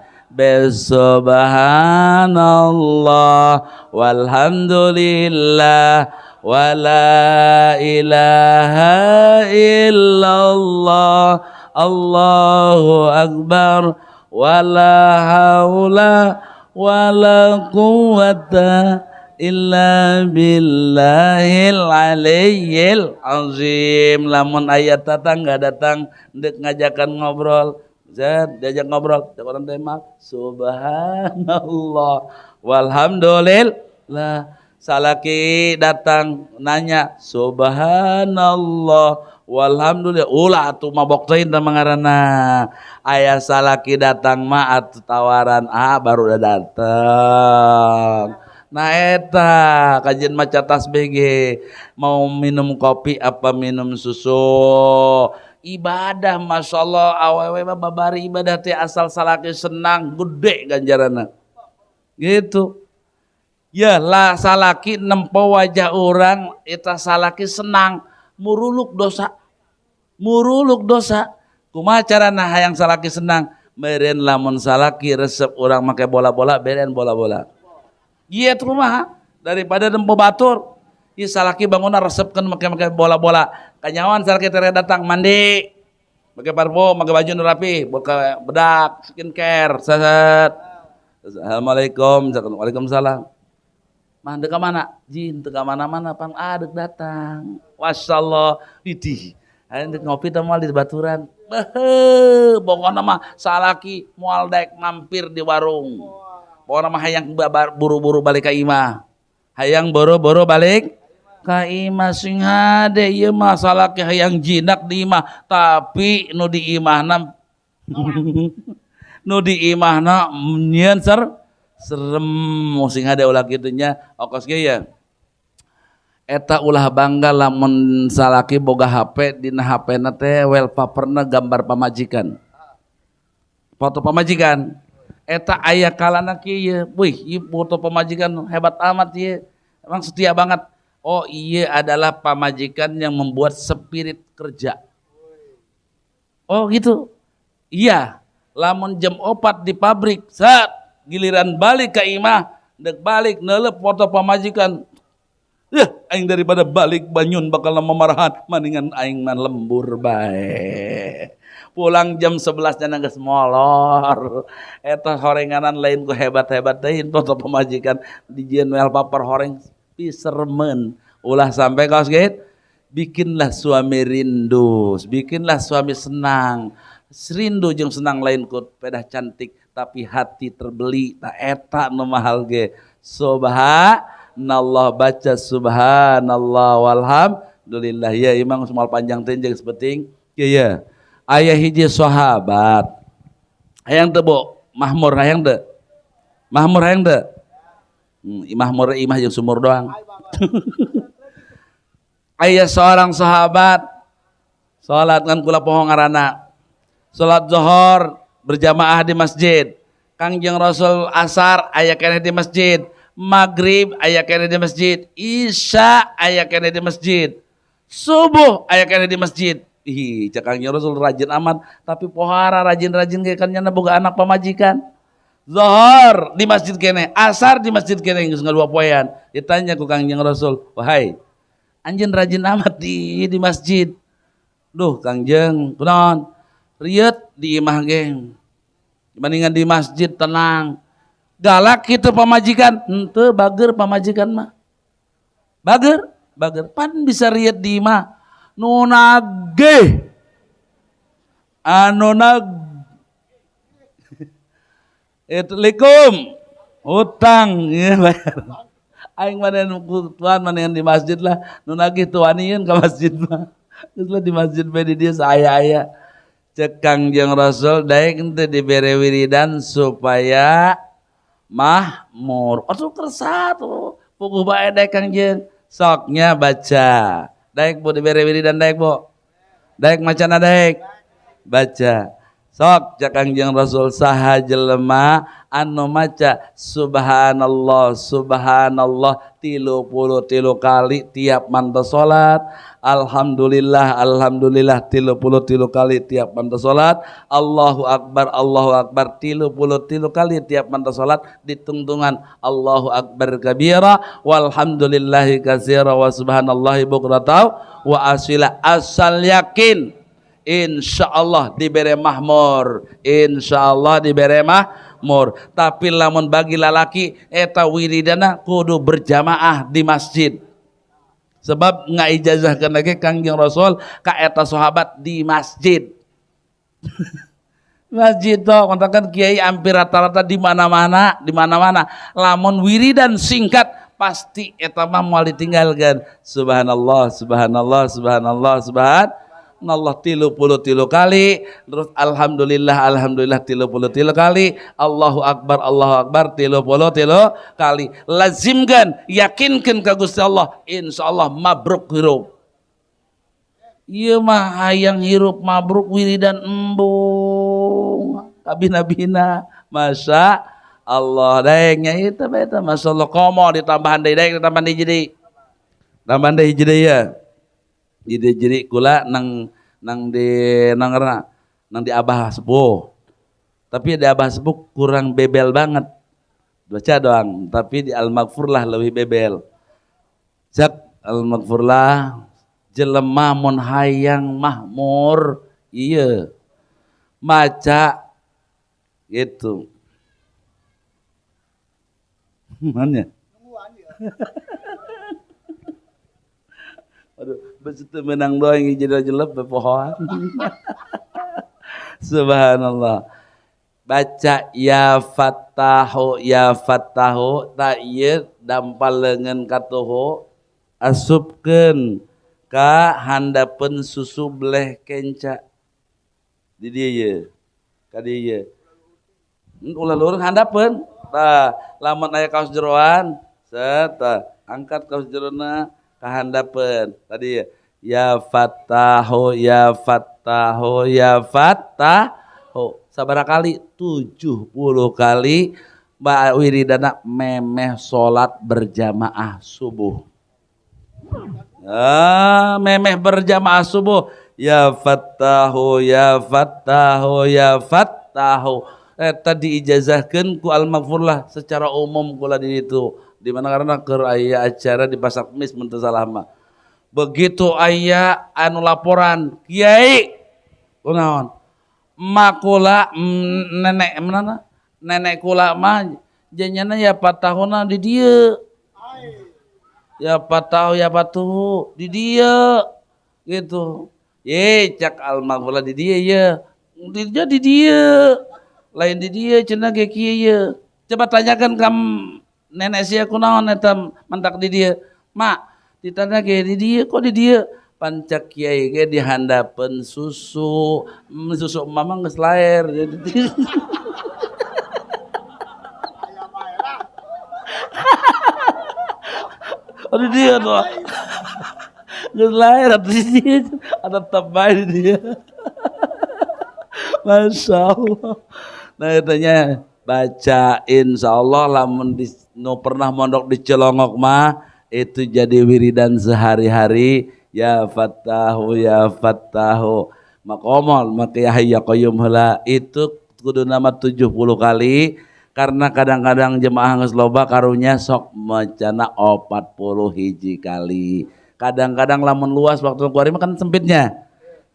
subhanallah walhamdulillah wala ilaha illallah Allahu akbar wala haula wala quwwata illa billahil aliyyil azim. Lamun aya tetangga datang ndek ngajakan ngobrol, Zat, diajak ngobrol, cek orang teh mah subhanallah walhamdulillah. Salaki datang nanya subhanallah walhamdulillah, ulah atuh mabok teuing teh mangaranna. Aya salaki datang mah atuh tawaran, ah baru udah datang. Nah eta kajian maca tasbih ge, mau minum kopi apa minum susu, ibadah. Masya Allah, awewe mah babari ibadah teh asal salaki senang gede ganjaranna gitu ya lah. Salaki nempo wajah orang eta salaki senang, muruluk dosa, muruluk dosa. Kumaha carana hayang salaki senang? Meureun lamun salaki resep urang make bola-bola, beren bola-bola. Ieu kumaha daripada nempo batur. Ieu salaki bangunna resepkeun make-make bola-bola, kanyawan salaki teh datang mandi make parfum, make baju nu rapi, boga bedak, skincare, set. Assalamualaikum. Waalaikumsalam. Mah dek mana? Jin teu ka mana-mana pang adek datang. Masyaallah, widih. Aing dek ngopi teh moal di baturan. Beuh, pokona mah salaki moal daek mampir di warung. Pokona mah hayang buru-buru balik ka imah. Hayang buru-buru balik ka imah. Sing hade ieu mah salaki hayang jinak di imah, tapi nu di imahna, nu di imahna nyieun serem. Sing hade ulah kitu nya, okos ge ya. Eta ulah bangga lamun salaki boga HP, dina HP-na teh wallpaperna gambar pamajikan. Foto pamajikan. Eta aya kalana kieu ieu. Wih, ieu foto pamajikan hebat amat ieu. Emang setia banget. Oh, iya adalah pamajikan yang membuat spirit kerja. Oh gitu. Iya, lamun jam 4 di pabrik, saat giliran balik ke imah, dek balik neuleup foto pamajikan. Ya, aing daripada balik banyun bakal memarahan, mendingan aing mah lembur bae. Pulang jam 11 nya geus molor. Eta horenganan lain ku hebat-hebat teuing foto pamajikan dijieun wallpaper horeng pisermen. Ulah sampai kaos gitu. Bikinlah suami rindu, bikinlah suami senang. Rindu jeung senang lain ku pedah cantik, tapi hati terbeli, tak eta nu mahal ge. Subhanallah, baca subhanallah walhamdulillah. Ya imang semua panjang teh jeung sepenting. Ya ya. Aya hiji sahabat. Hayang teu Bu, mahmur hayang teu? Mahmur hayang teu? Mahmur imah jeung sumur doang. Aya seorang sahabat salat kan kula poho ngaranna. Salat zuhur berjamaah di masjid. Kangjeng Rasul asar aya keneh di masjid. Maghrib aya keneh di masjid. Isya aya keneh di masjid. Subuh aya keneh di masjid. Ih, cek Kangjeng Rasul rajin amat, tapi pohara rajin-rajin ge kan nyana boga anak pamajikan. Zuhur di masjid keneh, asar di masjid keneh geus ngadua poean. Ditanya ku Kangjeng Rasul, "Wahai, anjeun rajin amat di masjid." Duh, Kangjeng, kunaon? Rieut di imah ge. Dibandingkan di masjid tenang. Galak kitu pamajikan, henteu bager pamajikan mah. Bager, bager. Pan bisa rieut di imah. Nu nagih. Anu nag Assalamualaikum. Hutang ya bayar. Aing mana tuan mana yang di masjid lah, nu nagih tuanieun ka masjid mah. Geus lah di masjid bae di dieu saaya-aya. Cek Kangjeng Rasul daek henteu dibere wiridan supaya mahmur. Atuh kersa tuh. Puguh bae daek Kangjeng. Soknya baca. Daek Bu dibere wiridan daek Bu. Daek macana daek. Baca. Sok cek Kangjeng Rasul saha jelema anu maca subhanallah subhanallah 33 kali tiap mantas salat, alhamdulillah alhamdulillah 33 kali tiap mantas salat, Allahu akbar Allahu akbar 33 kali tiap mantas salat, ditungtungan Allahu akbar kabira walhamdulillahi katsira wa subhanallahi bukratan wa asila. Asal yakin insyaallah dibere mahmur, insyaallah dibere mahmur. Tapi lamun bagi lalaki eta wiridana kudu berjamaah di masjid. Sebab ngaijazahkeun lagi Kangjeng Rasul ka eta sahabat di masjid. Masjid toh kontakan kiai hampir rata-rata di mana-mana, di mana-mana. Lamun wiridan singkat pasti eta mah moal ditinggalkeun. Subhanallah, subhanallah, subhanallah, subhan Allah 33 kali, terus alhamdulillah alhamdulillah 33 kali, Allahu akbar Allahu akbar 33 kali. Lazimkan, yakinkan ka Gusti Allah, insyaallah mabruk hirup. Ieu mah hayang hirup mabruk wiridan embung kabina-bina. Masya Allah daengnya itu eta masyaallah komo ditambahan deui daeng ditambahan deui jadi. Tambahan deui hiji deui ya. Jadi kula nang nang di nang ngarana nang di abah sepuh. Tapi di abah sepuh kurang bebel banget. Baca doang, tapi di Al-Maghfurlah lebih bebel. Cek Al-Maghfurlah jelema mun hayang mahmur iya maca gitu. Mana? Aduh, begitu menang doang yang jadi jelek bepohoan. Subhanallah. Baca ya fattahu ya fattahu ta ieu dampal leungeun katuhu asupkeun ka handapeun susu bleh kenca. Di dieu ye. Ka dieu ye. Ulah lurung handapeun. Tah, lamun aya kaos jeroan, set tah, angkat kaos jerona kahandapeun. Tadi ya fattahu ya fattahu ya fattahu. Sabaraha kali? 70 kali wiridana memeh salat berjamaah subuh. Memeh berjamaah subuh ya Fattahu ya Fattahu ya Fattahu. Eta diijazahkeun ku al-maghfurlah secara umum kula di ditu. Di mana karena keur aya acara di Pasar Kemis mun teu salah mah. Begitu aya anu laporan, kiai kunaon? Makula nenek mana? Nenek kula mah janyana ya patahuna di dieu. Ya patahu ya patuhu di dieu gitu. Ye cak al-maghfurlah di dieu ye. Di dieu di dieu. Lain di dieu cenah ge kieu ye. Coba tanyakan ka nenek sia kunaon eta mantak di dieu. Mak, ditanya ge di dieu kok di dieu? Pancak kiai ge dihandapeun susu, susu mama geus laer. Oh di dieu tuh. Geus laer atuh di dieu. Ada tetep bae di dieu. Masya Allah. Nah katanya baca insya Allah lamun di, nu pernah mondok di Cilongok mah itu jadi wiridan sehari-hari ya Fattahu ya Fattahu makomol maka ya Hayyu Qayyum heula itu kudu nama 70 kali karena kadang-kadang jemaah geus loba karunya sok mecana 40 hiji kali. Kadang-kadang lamun luas waktu kuari mah kan sempitnya.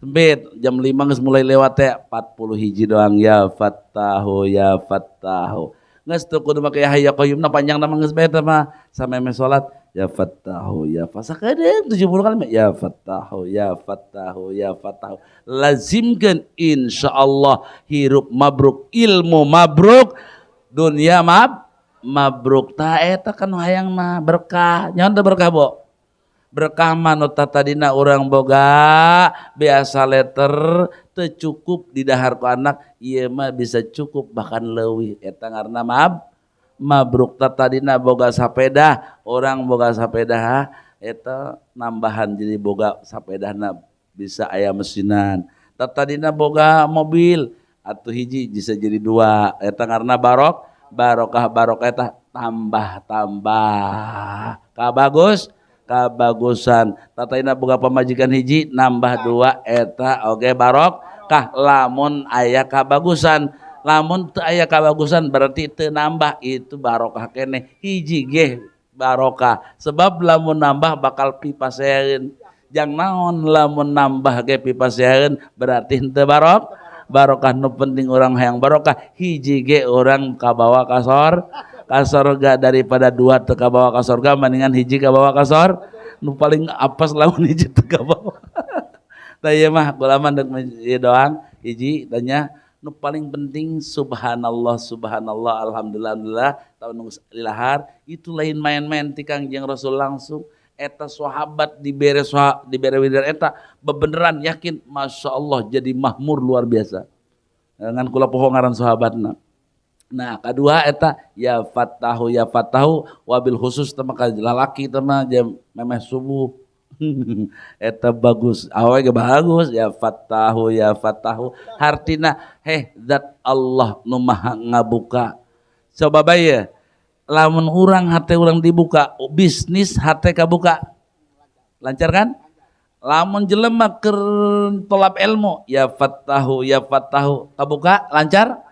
Sempit jam 5 geus mulai lewat teh 40 hiji doang ya Fattahu ya Fattahu. Geus teu kudu make ya Hayyu Qayyum na panjang na mah geus bae teh mah sampai meh salat ya Fattahu ya Fattah sakedeung 70 kali ya Fattahu ya Fattahu ya Fattahu. Lazimkeun insyaallah hirup mabruk, ilmu mabruk, dunia mabruk. Tah eta kan hayang mah berkah. Nyaon teh berkah, Bo? Berkah mah nu tadina urang boga biasa letter teu cukup di dahar ku anak ieu mah bisa cukup bahkan leuwih eta ngaranna mabruk. Tadina boga sapeda, orang boga sapeda eta nambahan jadi boga sapedana bisa aya mesinan. Tadina boga mobil atuh hiji bisa jadi dua eta ngaranna barok barokah barokah eta tambah-tambah kabagus kabagusan. Tataina boga pamajikan hiji nambah dua eta oge barokah lamun aya kabagusan. Lamun teu aya kabagusan berarti teu nambah itu barokah keneh hiji ge barokah sebab lamun nambah bakal pipaseun. Jang naon lamun nambah ge pipaseun berarti henteu barokah. Nu penting urang hayang barokah hiji ge urang kabawa ka sorga daripada dua teu kabawa ka sorga mendingan hiji kabawa ka sorga nu paling apes lamun hiji teu kabawa. Tah ieu mah kula mah deuk ieu doang hiji tanya nu paling penting subhanallah subhanallah alhamdulillah alhamdulillah tahun nu lilahar itu lain main-main ti Kangjeng Rasul langsung eta sahabat dibere dibere wiridan eta bebeneran yakin masya Allah jadi mahmur luar biasa ngan kula poho ngaran sahabatna. Nah, kedua eta ya Fattahu wabil khusus teh maka lalaki teh mah jam memeh subuh. Eta bagus, awe ge bagus ya Fattahu hartina heh zat Allah nu maha ngabuka. Coba bae lamun urang hate urang dibuka, bisnis hate kabuka. Lancar kan? Lamun jelema keur tolap ilmu ya Fattahu kabuka lancar?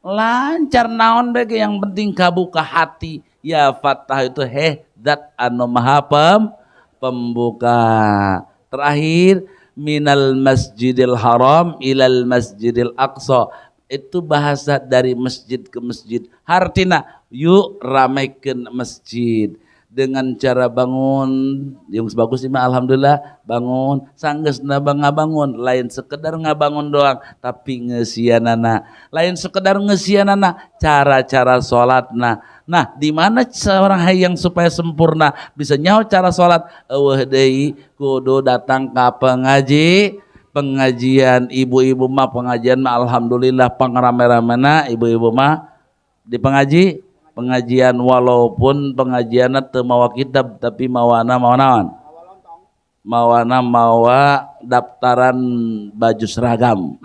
Lancar naon bae yang penting kabuka hati. Ya Fattah itu heh zat anu maha pembuka. Terakhir minal masjidil haram ilal masjidil aqsa. Itu bahasa dari masjid ke masjid. Hartina yuk ramekeun masjid dengan cara bangun yang bagus sih mah alhamdulillah bangun sanggeusna ngabangun lain sekedar ngabangun doang tapi ngeusianana lain sekedar ngeusianana cara-cara salatna. Nah di mana seorang hayang supaya sempurna bisa nyaho cara salat eueuh deui kudu datang ka pengajian ibu-ibu mah pengajian mah alhamdulillah pangrame-ramena ibu-ibu mah di pengajian walaupun pengajianna teu mawa kitab tapi mawana mawa naon? Mawana mawa daftaran baju seragam.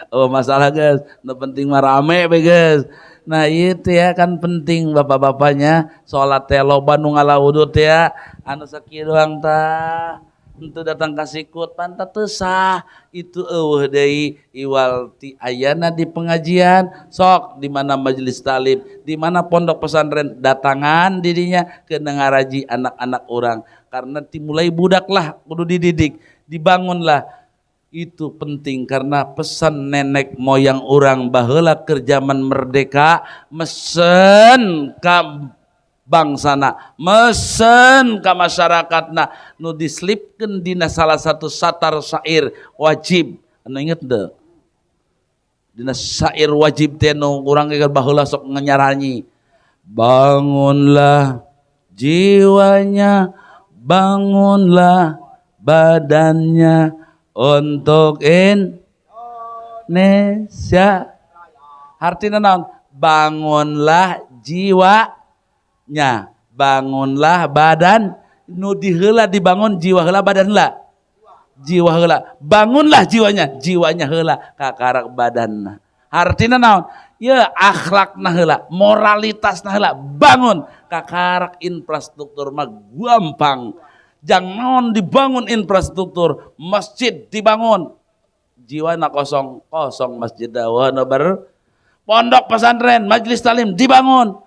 Oh, masalah guys, nu penting mah rame be guys. Nah, itu ya kan penting bapak-bapaknya salat teh loba nu ngalawudu teh ya, anu sakieu doang tah. Henteu datang ka sikut pantat teu sah. Itu eueuh deui iwal ti ayana di pengajian sok di mana majelis taklim, di mana pondok pesantren datangan didinya ke ngaraji anak-anak orang, karena dimulai budak lah kudu dididik, dibangunlah. Itu penting karena pesan nenek moyang orang baheula keur zaman merdeka, mesen ka bangsana, mesen ka masyarakatna, nu diselipkeun dina salah satu satar syair wajib. Anu inget teu dina syair wajib teh nu urang ge baheula sok nyaranyi, bangunlah jiwanya, bangunlah badannya untuk Indonesia. Artinya naon? Bangunlah jiwanya, bangunlah badan. Nu diheula dibangun jiwa heula, badan heula? Jiwa heula. Bangunlah jiwanya, jiwanya heula kakarak badanna. Artinya naon? Ya, akhlakna heula, moralitasna heula bangun, kakarak infrastruktur mah gampang. Jangan dibangun infrastruktur, masjid dibangun, jiwana kosong, kosong masjid dawana ber. Pondok pesantren, majelis taklim dibangun,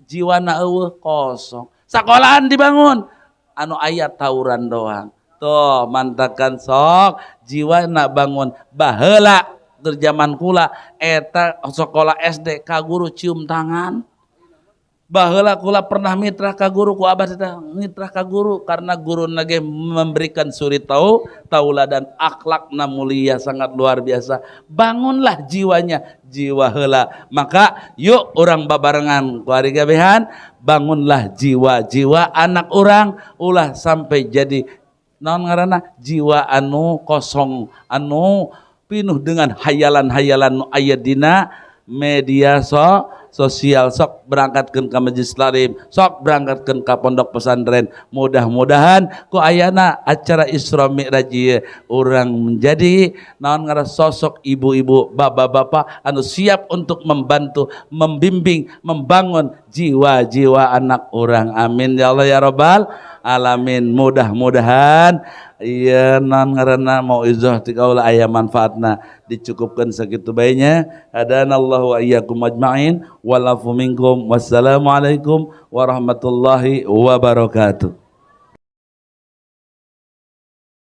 jiwana eueuh, kosong. Sekolahan dibangun, anu aya tawuran doang. Tuh, mantakan sok jiwa nak bangun. Baheula keur zaman kula eta sekolah SD ka guru cium tangan. Baheula kula pernah mitra ka guru, ku abah eta mitra ka guru karena guru nage memberikan suri tau tauladan, akhlakna mulia, sangat luar biasa. Bangunlah jiwanya, jiwa heula. Maka yuk urang babarengan ku ari gabehan, bangunlah jiwa-jiwa anak urang, ulah sampai jadi naon ngaranna jiwa anu kosong, anu pinuh dengan hayalan-hayalan nu aya dina media sosial. Sok berangkatkeun ka majelis taklim, sok berangkatkeun ka pondok pesantren. Mudah-mudahan ku ayana acara Isra Mi'raj ieu urang menjadi naon ngaran sosok ibu-ibu, bapak-bapak anu siap untuk membantu, membimbing, membangun jiwa-jiwa anak urang. Amin ya Allah ya Rabbal alamin. Mudah-mudahan iya naon ngaranna mauizah ti kaula aya manfaatna. Dicukupkan sakitu bae nya. Hadanallahu wa iyyakum ajmain wal afu minkum. Wassalamualaikum warahmatullahi wabarakatuh.